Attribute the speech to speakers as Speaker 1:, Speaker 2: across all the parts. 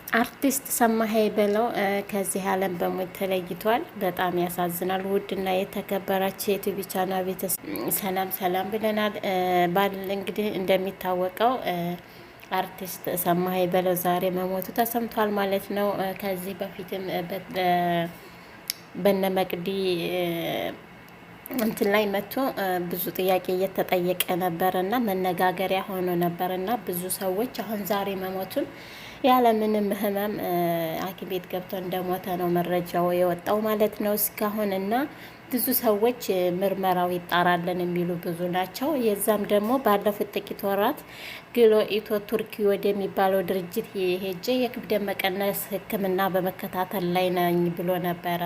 Speaker 1: አርቲስት ሰማኸኝ በለው ከዚህ ዓለም በሞት ተለይቷል። በጣም ያሳዝናል። ውድና የተከበራችሁ የዩቲዩብ ቻናል ቤተሰብ ሰላም ሰላም ብለናል። ባል እንግዲህ እንደሚታወቀው አርቲስት ሰማኸኝ በለው ዛሬ መሞቱ ተሰምቷል ማለት ነው። ከዚህ በፊትም በነ መቅዲ እንትን ላይ መጥቶ ብዙ ጥያቄ እየተጠየቀ ነበረና መነጋገሪያ ሆኖ ነበረና ብዙ ሰዎች አሁን ዛሬ መሞቱን ያለምንም ህመም ሐኪም ቤት ገብቶ እንደሞተ ነው መረጃው የወጣው ማለት ነው እስካሁን። እና ብዙ ሰዎች ምርመራው ይጣራለን የሚሉ ብዙ ናቸው። የዛም ደግሞ ባለፉት ጥቂት ወራት ግሎ ኢትዮ ቱርኪ ወደሚባለው ድርጅት ሄጄ የክብደት መቀነስ ሕክምና በመከታተል ላይ ነኝ ብሎ ነበረ።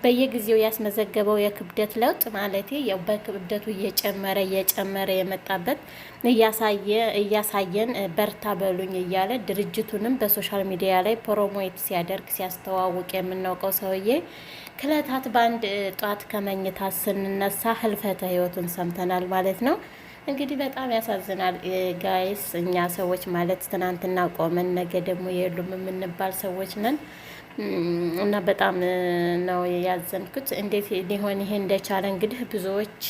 Speaker 1: በየጊዜው ያስመዘገበው የክብደት ለውጥ ማለት ያው በክብደቱ እየጨመረ እየጨመረ የመጣበት እያሳየ እያሳየን በርታ በሉኝ እያለ ድርጅቱንም በ social media ላይ promote ሲያደርግ ሲያስተዋውቅ የምናውቀው ሰውዬ ከዕለታት በአንድ ጧት ከመኝታ ስንነሳ ህልፈተ ህይወቱን ሰምተናል ማለት ነው። እንግዲህ በጣም ያሳዝናል guys። እኛ ሰዎች ማለት ትናንትና ቆመን ነገ ደግሞ የሉም የምንባል ሰዎች ነን እና በጣም ነው ያዘንኩት። እንዴት ሊሆን ይሄ እንደቻለ እንግዲህ ብዙዎች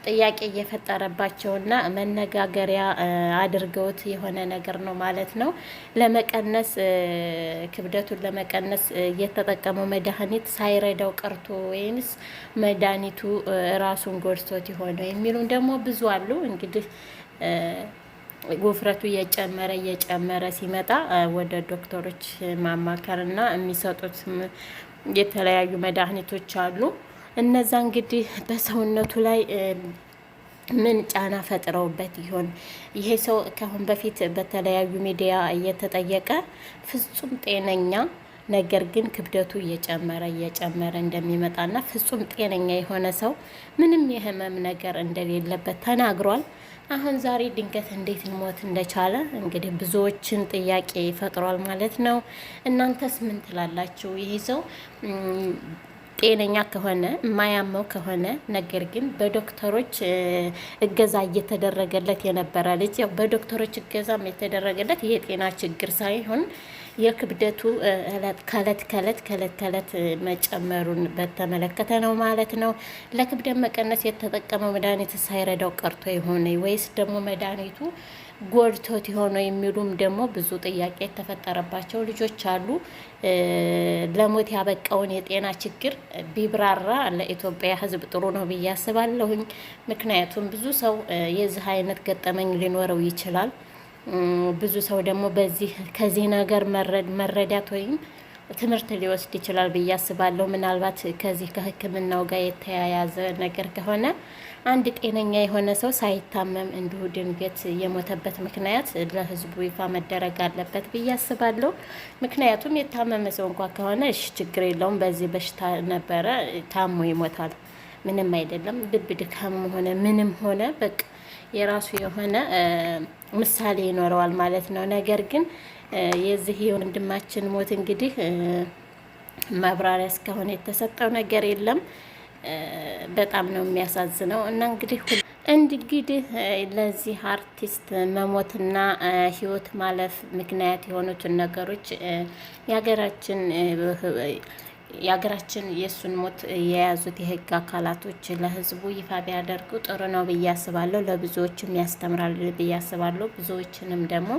Speaker 1: ጥያቄ እየፈጠረባቸውና መነጋገሪያ አድርገውት የሆነ ነገር ነው ማለት ነው። ለመቀነስ ክብደቱን ለመቀነስ እየተጠቀመው መድኃኒት ሳይረዳው ቀርቶ ወይንስ መድኃኒቱ ራሱን ጎድቶት የሆነ የሚሉም ደግሞ ብዙ አሉ። እንግዲህ ውፍረቱ እየጨመረ እየጨመረ ሲመጣ ወደ ዶክተሮች ማማከርና የሚሰጡት የተለያዩ መድኃኒቶች አሉ። እነዛ እንግዲህ በሰውነቱ ላይ ምን ጫና ፈጥረውበት ይሆን? ይሄ ሰው ከአሁን በፊት በተለያዩ ሚዲያ እየተጠየቀ ፍጹም ጤነኛ ነገር ግን ክብደቱ እየጨመረ እየጨመረ እንደሚመጣና ፍጹም ጤነኛ የሆነ ሰው ምንም የህመም ነገር እንደሌለበት ተናግሯል። አሁን ዛሬ ድንገት እንዴት ሞት እንደቻለ እንግዲህ ብዙዎችን ጥያቄ ፈጥሯል ማለት ነው። እናንተስ ምን ትላላችሁ? ይሄ ሰው ጤነኛ ከሆነ የማያመው ከሆነ ነገር ግን በዶክተሮች እገዛ እየተደረገለት የነበረ ልጅ፣ ያው በዶክተሮች እገዛም የተደረገለት የጤና ችግር ሳይሆን የክብደቱ ከእለት ከእለት ከእለት ከእለት መጨመሩን በተመለከተ ነው ማለት ነው። ለክብደት መቀነስ የተጠቀመው መድኃኒት ሳይረዳው ቀርቶ የሆነ ወይስ ደግሞ መድኃኒቱ ጎድቶት የሆነ የሚሉም ደግሞ ብዙ ጥያቄ የተፈጠረባቸው ልጆች አሉ። ለሞት ያበቃውን የጤና ችግር ቢብራራ ለኢትዮጵያ ሕዝብ ጥሩ ነው ብዬ አስባለሁኝ። ምክንያቱም ብዙ ሰው የዚህ አይነት ገጠመኝ ሊኖረው ይችላል። ብዙ ሰው ደግሞ በዚህ ከዚህ ነገር መረዳት ወይም ትምህርት ሊወስድ ይችላል ብዬ አስባለሁ። ምናልባት ከዚህ ከሕክምናው ጋር የተያያዘ ነገር ከሆነ አንድ ጤነኛ የሆነ ሰው ሳይታመም እንዲሁ ድንገት የሞተበት ምክንያት ለሕዝቡ ይፋ መደረግ አለበት ብዬ አስባለሁ። ምክንያቱም የታመመ ሰው እንኳ ከሆነ እሺ ችግር የለውም፣ በዚህ በሽታ ነበረ ታሞ ይሞታል፣ ምንም አይደለም። ልብ ድካም ሆነ ምንም ሆነ በቃ የራሱ የሆነ ምሳሌ ይኖረዋል ማለት ነው። ነገር ግን የዚህ የወንድማችን ሞት እንግዲህ ማብራሪያ እስካሁን የተሰጠው ነገር የለም። በጣም ነው የሚያሳዝነው። እና እንግዲህ ለዚህ አርቲስት መሞትና ሕይወት ማለፍ ምክንያት የሆኑትን ነገሮች የሀገራችን የእሱን ሞት የያዙት የህግ አካላቶች ለህዝቡ ይፋ ቢያደርጉ ጥሩ ነው ብዬ አስባለሁ። ለብዙዎችም ያስተምራል ብዬ አስባለሁ። ብዙዎችንም ደግሞ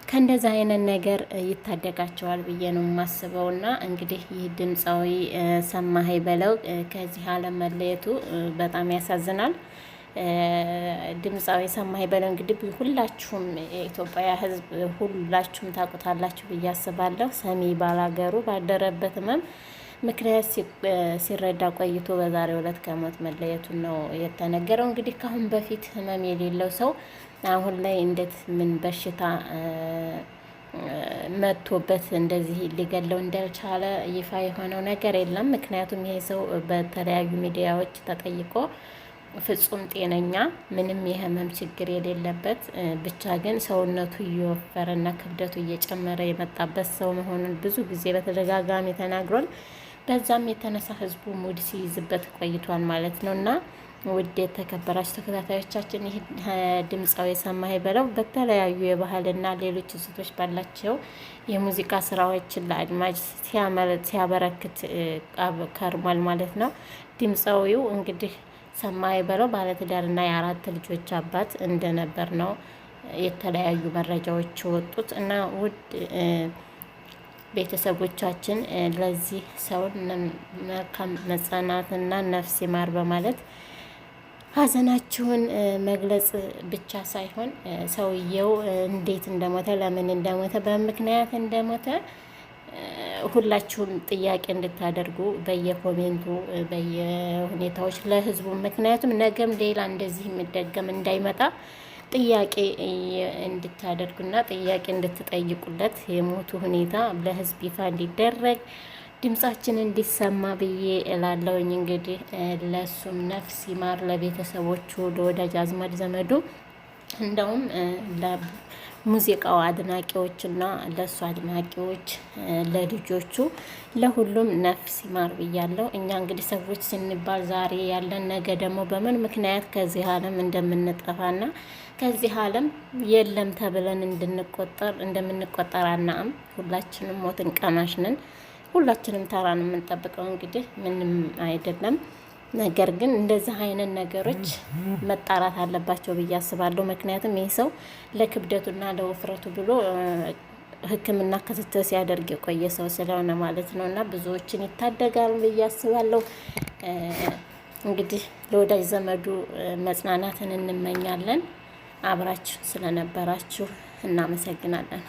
Speaker 1: ከእንደዚህ አይነት ነገር ይታደጋቸዋል ብዬ ነው የማስበው። እና እንግዲህ ይህ ድምፃዊ ሰማኸኝ በለው ከዚህ ዓለም መለየቱ በጣም ያሳዝናል። ድምፃዊ ሰማኸኝ በለው እንግዲህ ሁላችሁም የኢትዮጵያ ሕዝብ ሁላችሁም ታውቁታላችሁ ብዬ አስባለሁ። ሰሚ ባላገሩ ባደረበት ህመም ምክንያት ሲረዳ ቆይቶ በዛሬው ዕለት ከሞት መለየቱን ነው የተነገረው። እንግዲህ ከአሁን በፊት ህመም የሌለው ሰው አሁን ላይ እንዴት ምን በሽታ መጥቶበት እንደዚህ ሊገለው እንዳልቻለ ይፋ የሆነው ነገር የለም። ምክንያቱም ይሄ ሰው በተለያዩ ሚዲያዎች ተጠይቆ ፍጹም ጤነኛ ምንም የህመም ችግር የሌለበት ብቻ ግን ሰውነቱ እየወፈረና ክብደቱ እየጨመረ የመጣበት ሰው መሆኑን ብዙ ጊዜ በተደጋጋሚ ተናግሯል። በዛም የተነሳ ህዝቡ mood ሲይዝበት ቆይቷል ማለት ነው እና ውድ የተከበራችሁ ተከታታዮቻችን ይህ ድምፃዊ ሰማኸኝ በለው በተለያዩ የባህልና ሌሎች ይዘቶች ባላቸው የሙዚቃ ስራዎችን ለአድማጭ ሲያበረክት ከርሟል ማለት ነው። ድምፃዊው እንግዲህ ሰማኸኝ በለው ባለትዳርና የአራት ልጆች አባት እንደነበር ነው የተለያዩ መረጃዎች ወጡት እና ውድ ቤተሰቦቻችን ለዚህ ሰው መልካም መጽናናትና ነፍስ ይማር በማለት ሀዘናችሁን መግለጽ ብቻ ሳይሆን ሰውየው እንዴት እንደሞተ፣ ለምን እንደሞተ፣ በምክንያት እንደሞተ ሁላችሁም ጥያቄ እንድታደርጉ በየኮሜንቱ በየሁኔታዎች ለህዝቡ፣ ምክንያቱም ነገም ሌላ እንደዚህ የሚደገም እንዳይመጣ ጥያቄ እንድታደርጉና ጥያቄ እንድትጠይቁለት የሞቱ ሁኔታ ለህዝብ ይፋ እንዲደረግ ድምጻችን እንዲሰማ ብዬ እላለሁኝ። እንግዲህ ለሱም ነፍስ ይማር፣ ለቤተሰቦቹ፣ ለወዳጅ አዝማድ ዘመዱ እንደውም ለሙዚቃው አድናቂዎችና ለእሱ አድናቂዎች ለልጆቹ ለሁሉም ነፍስ ይማር ብያለሁ። እኛ እንግዲህ ሰዎች ስንባል ዛሬ ያለን ነገ ደግሞ በምን ምክንያት ከዚህ ዓለም እንደምንጠፋና ከዚህ ዓለም የለም ተብለን እንድንቆጠር እንደምንቆጠር አናም ሁላችንም ሞትን ቀማሽ ነን። ሁላችንም ተራን የምንጠብቀው እንግዲህ ምንም አይደለም። ነገር ግን እንደዚህ አይነት ነገሮች መጣራት አለባቸው ብዬ አስባለሁ። ምክንያቱም ይህ ሰው ለክብደቱና ለውፍረቱ ብሎ ሕክምና ክትትል ሲያደርግ የቆየ ሰው ስለሆነ ማለት ነው እና ብዙዎችን ይታደጋል ብዬ አስባለሁ። እንግዲህ ለወዳጅ ዘመዱ መጽናናትን እንመኛለን። አብራችሁ ስለነበራችሁ እናመሰግናለን።